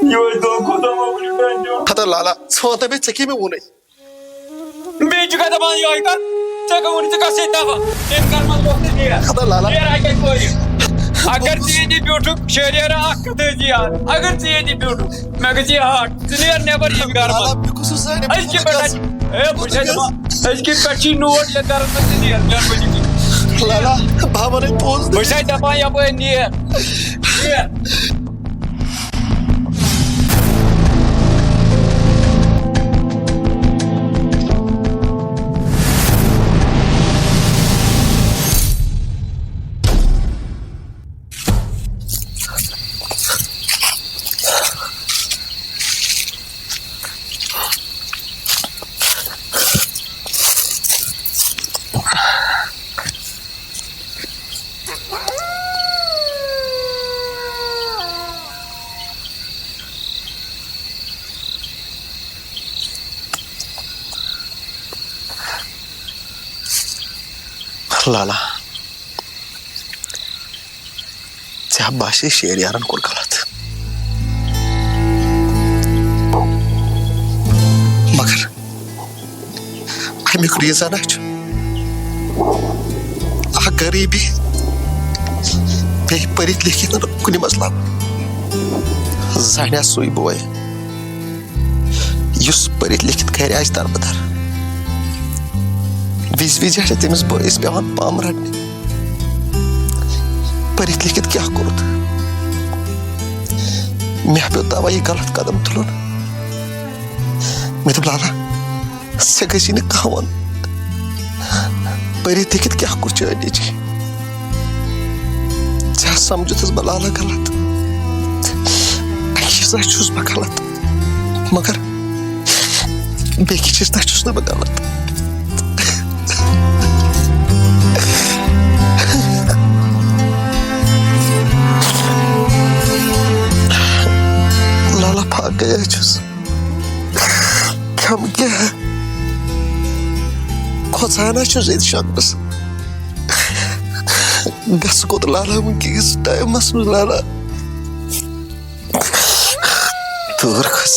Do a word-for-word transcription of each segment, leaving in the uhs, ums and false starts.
یِہوٚے دۄہ کوٗتاہ مۄکلیو ٹٮ۪نشن۔ ہتا لالا، ژٕ وَن تہٕ مےٚ، ژےٚ کیٛاہ مےٚ ووٚنُے؟ بیٚیہِ چھُکھ دَپان یِہوٚے کَتھ، ژےٚ کَمہِ ووٚنُے ژٕ گژھ ییٚتہِ دَفا؟ تٔمۍ کَر منٛز وۄتھ تہٕ نیر۔ ہتا لالا۔ نیر اَتہِ کَتہِ پٲرِو؟ اگر ژٕ ییٚتی بیوٗٹھُکھ، شہریارا اَکھ کَتھ ٲسۍ یاد، اگر ژٕ ییٚتی بیوٗٹھُکھ، مےٚ گٔژھ یہِ ہارٹ، ژٕ نیر نٮ۪بر ییٚمہِ گَرٕ لالا، منٛز۔ مےٚ کُس اوس سانہِ أزکہِ پٮ۪ٹھ، اے، بہٕ چھُسے دَپان، أزکہِ پٮ۪ٹھ چھی نوٹ یَتھ گَرَس منٛز ژٕ نیر، مہربٲنی کٔرِتھ۔ لالا، بہٕ ہا وَنَے پوٚز۔ بہٕ چھُسے دَپان یَپٲرۍ نیر۔ نیر۔ لالا، ژےٚ باسے شیریارن کوٚر غلط، مگر امیُک ریزن ہا چھُ اکھ غریبی، بیٚیہِ پٔرِتھ لیکھِتھ نہٕ کُنہِ منٛز لب۔ زانہِ ہا سُے بوے، یُس پٔرِتھ لیکھِتھ گرِ آسہِ دربٕدر۔ وِزِ وِزِ آسہِ تٔمِس بٲیِس پٮ۪وان پامہٕ رٹنہِ۔ پٔرِتھ لیکھِتھ کیٛاہ کوٚرُتھ؟ مےٚ پیوٚو تَوَے یہِ غلط قدم تُلُن۔ مےٚ دوٚپ، "لالا، ژےٚ گژھی نہٕ کانٛہہ وَنُن۔ پٔرِتھ لیکھِتھ کیٛاہ کوٚر چٲنۍ نیٚچی؟ ژےٚ سَمجھُتھَس بہٕ لالا غلط۔ اَکہِ چیٖزٕ چھُس بہٕ غلط، مگر بیٚکہِ چیٖزٕ نہ چھُس نہٕ بہٕ غلط۔" لالا، پھاکَے حظ چھُس۔ کھٮ۪مہٕ کیٛاہ؟ کھۄژان ہا چھُس ییٚتہِ شۄنٛگنَس۔ گژھٕ کوٚت لالا وٕنکِکِس ٹایمَس منٛز لالا؟ تۭر کھٔژ۔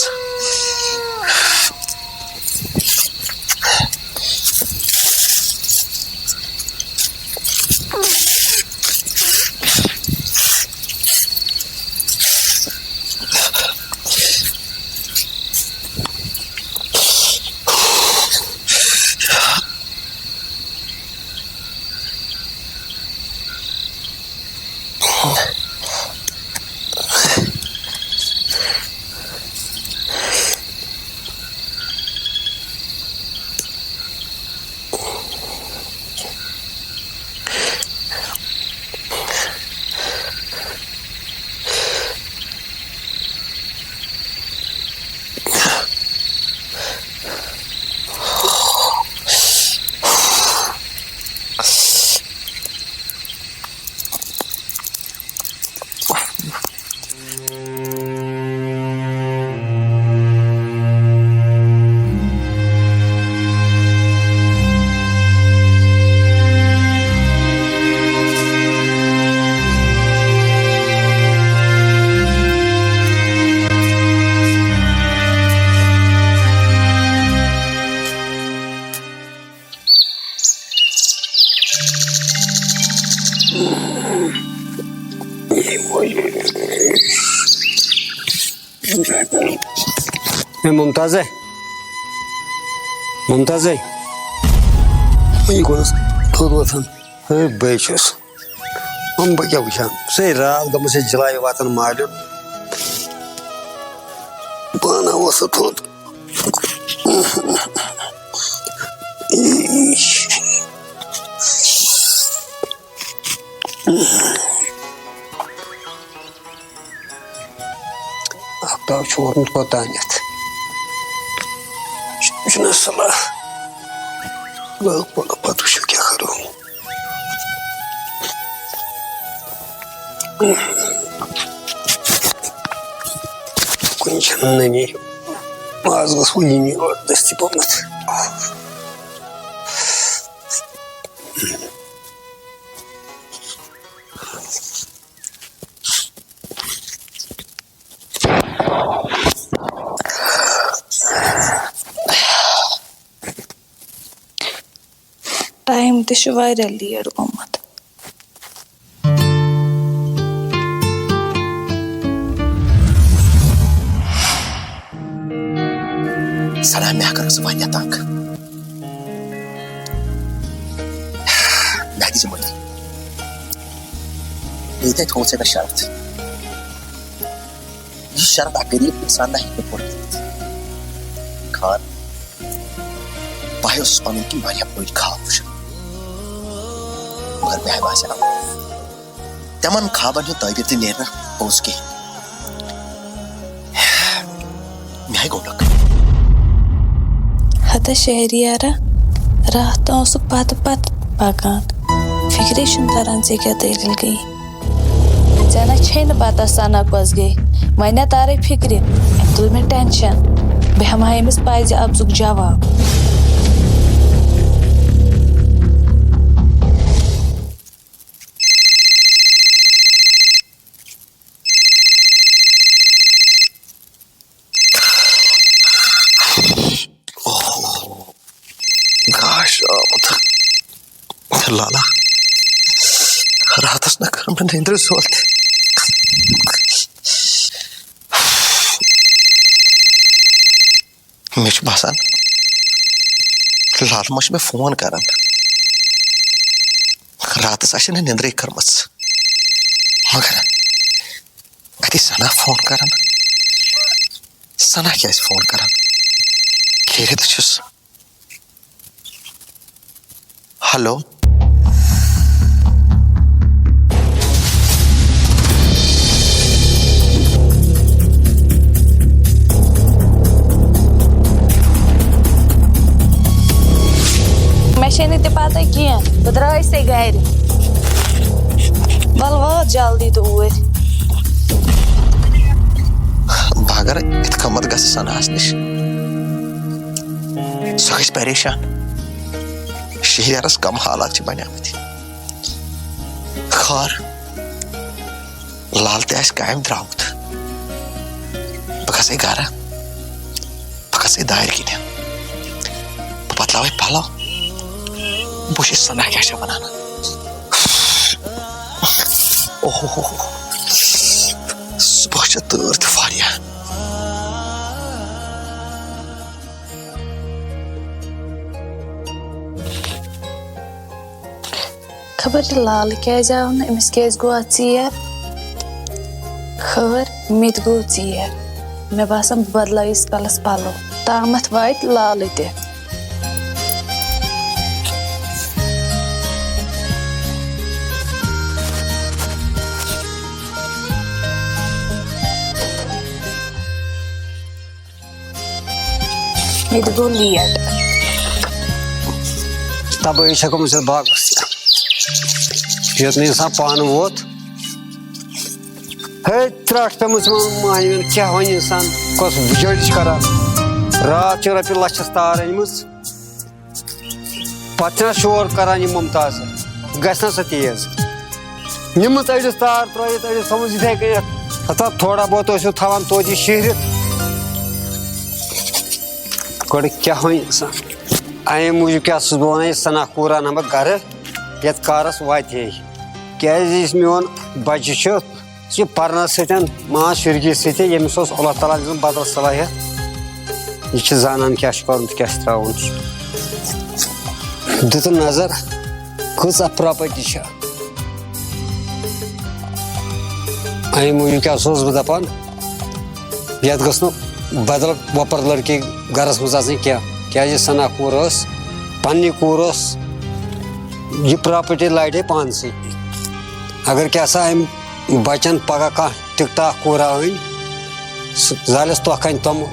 اے ممتازے، ممتازے۔ یہِ کوٚت ٲس تھوٚد وۄتھان؟ ہے، بہٕ چھُس۔ وۄنۍ بہٕ کیٛاہ وٕچھان؟ سُہ ہے راتھ گٔمٕژ چھےٚ جلایہِ واتان مالیُن۔ پانہٕ اوس سُہ تھوٚد۔ آفتاب چھُ ووتمُت کوٚتانٮ۪تھ؟ چھُنہ صلاح۔ پگاہ پتہٕ وٕچھو کیٛاہ کرو۔ کُنہِ چھَنہٕ نٔنی۔ آز گوٚژھ وۄنۍ یِنۍ یور دٔستی پہمتھ۔ ٹایم تہِ چھُ واریاہ لیٹ گوٚمُت۔ سنا، مےٚ کٔرٕس واریاہ تنگ۔ مےٚ دِژ معٲفی۔ ییٚتہِ تھوٚو ژےٚ مےٚ شرط۔ یہِ شرط اکھ غریب انسان نہ ہیٚکہِ نہٕ پوٗرٕ کٔرِتھ۔ خان، بہٕ اوسُس پنٕنۍ کِنۍ واریاہ بٔڑۍ خواب وٕچھان، مگر مےٚ باسیٚو نہٕ تِمن خوابن ہُنٛد تعبیر تہِ نیرِ نہٕ پوٚز کینٛہہ۔ مےٚ ہاے گوٚو نکھٕ۔ ہتا شہریارا، راتھ تام اوسُکھ پتہٕ پتہٕ پکان، فکرے چھُنہٕ تران ژےٚ کیٛاہ دٔلیٖل گٔیے۔ ژےٚ نہ چھے نہٕ پتہ سنا کۄس گٔے۔ وۄنۍ نہ تارے فکرِ، أمۍ تُل مےٚ ٹینشن۔ بہٕ ہٮ۪مہٕ ہا أمِس پزِ افزُک جواب۔ گاش آمُت۔ لالا، راتس نہ کٔر مےٚ نیٚنٛدرِ زول تہِ۔ مےٚ چھُ باسان، لال ما چھُ مےٚ فون کران۔ راتس آسہِ نہٕ نیٚنٛدرٕے کٔرمٕژ۔ مگر اَتہِ سنا فون کران۔ سنا کیٛازِ فون کران؟ خیریت چھُس۔ ہیلو۔ مےٚ چھے نہٕ تہِ پتہ کینٛہہ، بہٕ درٛایسے گرِ۔ وَلہٕ وات جلدی توٗرۍ۔ بہٕ اگر یِتھ کٔنۍ گژھٕ سناہس نِش، سُہ گژھِ پریشان۔ شہریارس کم حالات چھِ بنیمٕتۍ۔ خٲر، لال تہِ آسہِ کامہِ درٛامُت۔ بہٕ کھسے گرٕ، بہٕ کھسے دارِ کِنۍ۔ بہٕ بدلاوے پلو، بہٕ وٕچھے سنا کیٛاہ چھےٚ ونان۔ اوہو، صبح چھےٚ تۭر تہِ واریاہ۔ خبر یہِ لالہٕ کیٛازِ آو نہٕ، أمِس کیٛازِ گوٚو اَتھ ژیر؟ خٲر، مےٚ تہِ گوٚو ژیر۔ مےٚ باسان، بہٕ بدلاوٕ ییٖتِس کالس پلو۔ تامَتھ واتہِ لالہٕ تہِ۔ مےٚ تہِ گوٚو لیٹ۔ تبٲہی چھےٚ گٔمٕژ یَتھ باغَس۔ یوٚت نہٕ اِنسان پانہٕ ووت۔ ہے، ترٛٹھ پیٚمٕژ یِمَن مۄہنِوٮ۪ن، کیٛاہ وَنہِ اِنسان، کۄس بِچٲرۍ چھِ کَران۔ راتھ چھِ رۄپیہِ لَچھَس تار أنمٕژ۔ پتہٕ چھِنہ شور کران یہِ ممتاز، گژھِ نہ سۄ تیز۔ نِمٕژ أڑِس تار ترٲوِتھ، أڑِس تھٲومٕژ یِتھے کٔنٮ۪تھ۔ ہتا تھوڑا بہت ٲسِو تھاوان توتہِ شیہرِتھ۔ گۄڈٕ کیٛاہ وۄنۍ انسان؟ اَمہِ موٗجوٗب کیٛاہ چھُس بہٕ وَنان، یہِ سنا کوٗر اَنہٕ بہٕ گرٕ، یَتھ کارَس واتہِ ہے۔ کیٛازِ یُس میون بَچہٕ چھُ، یہِ پرنس سۭتۍ، مان شرگی سۭتۍ، ییٚمِس اوس اللہ تعالیٰ دِژٕن بدل صلاحیت۔ یہِ چھُ زانان کیٛاہ چھُ کرُن تہٕ کیٛاہ چھُ ترٛاوُن۔ دِتُن نظر، کۭژاہ پراپرٹی چھےٚ۔ اَمہِ موٗجوٗب کیٛاہ اوسُس بہٕ دَپان، یَتھ گٔژھ نہٕ بدل وۄپَر لٔڑکی گَرَس منٛز آسٕنۍ کینٛہہ، کیٛازِ سنا کوٗر ٲس، پنٛنی کوٗر ٲس، یہِ پراپرٹی لَڑِ ہے پانسٕے۔ اگر کیٛاہ سا اَمہِ بَچَن پَگاہ کانٛہہ ٹِک ٹاک کوٗرا أنۍ، سُہ زالٮ۪س تۄکھ کَنہِ توٚمُل،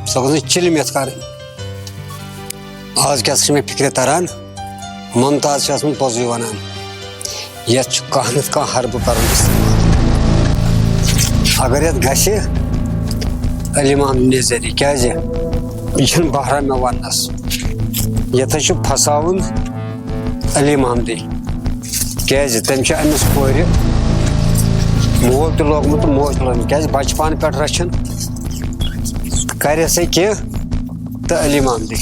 سۄ گٔژھ نہٕ چِلہِ مٮ۪تھ کَرٕنۍ۔ آز کیٛاہ سا چھِ مےٚ فِکرِ تَران، ممتاز چھِ ٲسمٕژ پوٚزُے وَنان، یَتھ چھُ کانٛہہ نَتہٕ کانٛہہ حربہٕ کَرُن اِستعمال۔ اگر یَتھ گژھِ، علی محمد نظری، کیٛازِ؟ یہِ چھُنہٕ بہران مےٚ وَننَس، یَتھ حظ چھُ پھساوُن علی محمدٕے۔ کیٛازِ؟ تٔمۍ چھُ أمِس کورِ مول تہِ لوگمُت تہٕ موج تہِ لوگمُت۔ کیٛازِ؟ بَچہٕ پانہٕ پٮ۪ٹھ رَچھان، کرِ سا کینٛہہ تہٕ علی محمدٕے۔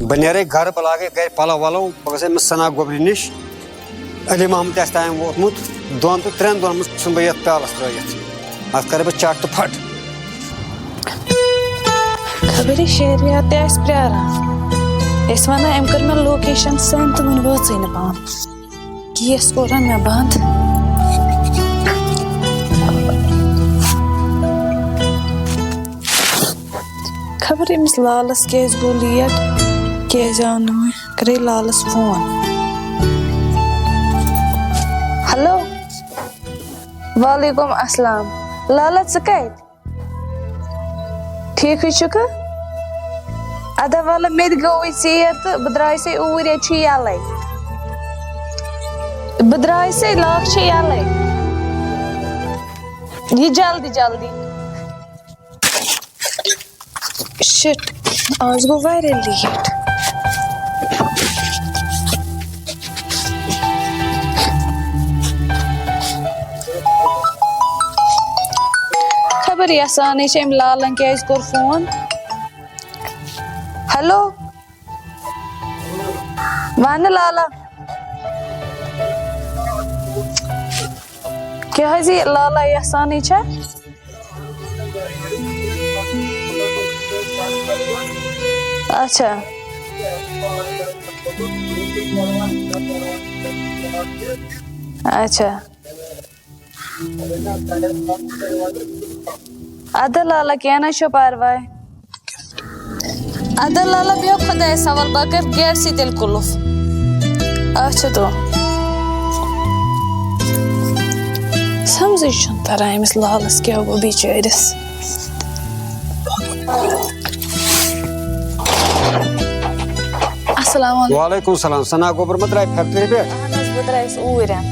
بہٕ نیرے گرٕ، بہٕ لاگے گرِ پلو ولو، بہٕ گژھٕ أمِس ثنا گوبرِ نِش۔ علی محمد تہِ آسہِ ٹایم ووتمُت، دۄن تہٕ ترٛٮ۪ن دۄہن منٛز ژھٕنہٕ بہٕ یتھ پیالس ترٲوِتھ۔ اتھ کرٕ بہٕ چٹ تہٕ پھٹ۔ خبر یہِ شہریار تہِ آسہِ پرٛاران۔ أسۍ ونان، أمۍ کٔر مےٚ location send تہٕ وُنہِ وٲژٕے نہٕ پانہٕ۔ گیس کوٚر مےٚ بنٛد۔ خبر أمِس لالس کیٛازِ گوٚو late، کیٛازِ آو نہٕ وۄنۍ؟ کرے لالس فون۔ ہیلو۔ وعلیکم السلام۔ لالا، ژٕ کتہِ؟ ٹھیٖکھٕے چھُکھٕ؟ اَدٕ وَلہٕ، مےٚ تہِ گوٚوُے ژیر تہٕ بہٕ درٛایسَے اوٗرۍ، ییٚتہِ چھُ یَلَے۔ بہٕ درٛایسَے، lock چھِ یَلَے۔ یہِ جلدی جلدی۔ Shit، آز گوٚو واریاہ late۔ خبر یَسانٕے چھِ أمۍ لالَن کیٛازِ کوٚر فون۔ ہیلو، وَنہٕ لالا۔ کیٛاہ حظ یہِ لالا یَسانٕے چھا؟ اچھا۔ اچھا۔ اَدٕ لالا، کینٛہہ نہ چھُ پَرواے۔ اَدٕ لالا، بیٚہہ خۄدایَس حوال، بہٕ کَرٕ گیٹسٕے تیٚلہِ قُلُف۔ اچھا تو۔ سمجھے چھُنہٕ تران أمِس لالَس کیٛاہ گوٚو بِچٲرِس۔ السلام علیکم۔ وعلیکم السلام۔ ثنا گوبر ما درٛاے فیکٹری پٮ۪ٹھ؟ اہن حظ، بہٕ درٛایس اوٗرۍ۔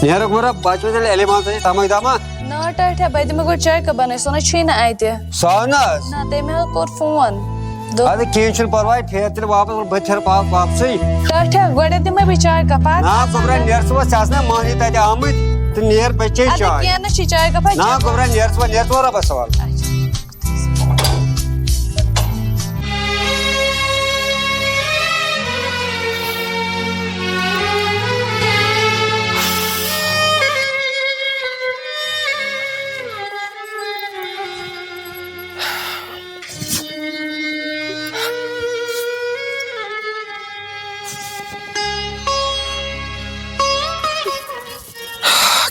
نیرُکھ مطلب، بچہٕ تیٚلہِ علی محمد سۭتۍ تمے دما۔ نہ ٹٲٹھیا، بہٕ دِمہٕ گۄڈٕ چاے کپ بنٲوِتھ، سُہ نہ چھُے نہٕ اتہِ۔ سُہ نہ حظ۔ نہ، تٔمۍ حظ کوٚر فون۔ دوٚپ، اَدٕ کینٛہہ چھُنہٕ پرواے، پھیر تیٚلہِ واپس، بہٕ پھیرٕ پا-، واپسٕے۔ ٹٲٹھیا، گۄڈٕ دِمے بہٕ چاے کپ، پتہٕ نہ، گوٚبرا، نیر ژٕ وۄنۍ، ژےٚ آسہٕ نا مۄہنی تتہِ آمٕتۍ تہٕ نیر، بہٕ چے اَدٕ چاے۔ کینٛہہ نہ چھُ، چاے کپ حظ نہ، چے۔ گوٚبرا، نیر ژٕ وۄنۍ، نیر ژٕ وۄنۍ رۄبس حوالہٕ۔ اچھا۔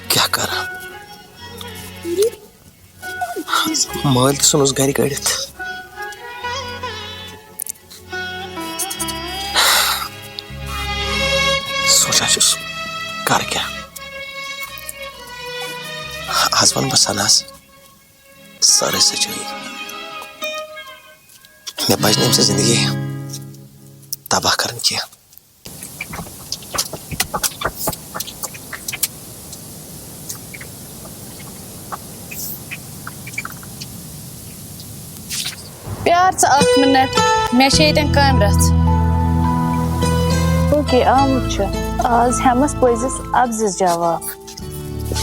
کیٛاہ کرٕ؟ مٲلۍ تہِ ژھٕنُس گرِ کٔڑِتھ۔ سونٛچان چھُس، کَرٕ کیٛاہ؟ آز وَنہٕ بہٕ سَناہَس سٲرٕے سَچٲیی۔ مےٚ پَزِ نہٕ أمۍ سٕنٛز زِندگی تباہ کَرٕنۍ کینٛہہ۔ پیار ژٕ اکھ منٹ، مےٚ چھےٚ ییٚتٮ۪ن کامہِ رژھ۔ اوکے، آمُت چھُ۔ آز ہٮ۪مس پٔزِس اَپزِس جواب۔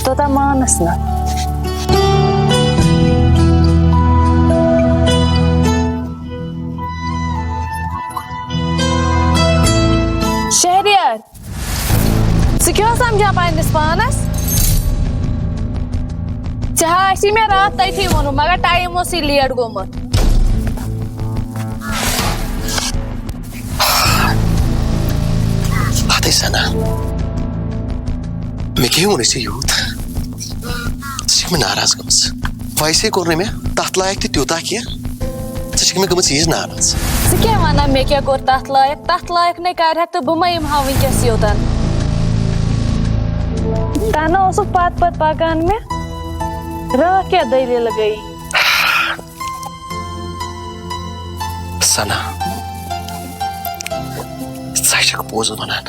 توٚتام مانس نہٕ۔ شہریار، ژٕ کیٛاہ اوس سمجھان پننِس پانس؟ ژےٚ ہا آسی مےٚ راتھ تٔتی ووٚنمُت، مگر ٹایم اوسُے لیٹ گوٚمُت۔ ہتے سنا، مےٚ کیٛاہ ووٚنُے ژےٚ یوٗت؟ ژٕ چھکھ مےٚ ناراض گٔمٕژ۔ ویسے کوٚر نہٕ مےٚ تتھ لایق تہِ تیوٗتاہ کینٛہہ۔ ژٕ چھکھ مےٚ گٔمٕژ ییٖژ ناراض۔ ژٕ کیٛاہ ونان، مےٚ کیٛاہ کوٚر تتھ لایق؟ تتھ لایق نے کرِہکھ تہٕ بہٕ ما یِمہٕ ہا وٕنکیٚس یوٚتن۔ تنہٕ اوسُکھ پتہٕ پتہٕ پکان مےٚ۔ راتھ کیٛاہ دٔلیٖل گٔیے؟ سنا، ژٕ چھکھ پوٚز ونان۔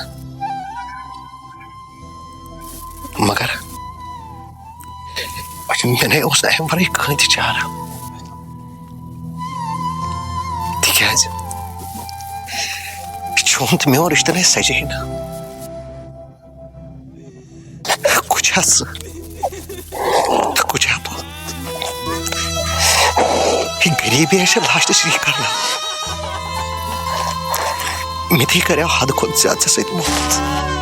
مگر مےٚ نے اوس نہٕ امہِ ورٲے کٕہٕنۍ تہِ چارہ۔ تِکیٛازِ چون تہٕ میون رشتہٕ نے سجے نہٕ۔ کُچھا ژٕ تہٕ کُچھا بہٕ؟ یہِ غریٖبی حظ چھِ لاسٹَس یہِ کران۔ مےٚ تہِ کریو حد کھۄتہٕ زیادٕ ژےٚ سۭتۍ محبت۔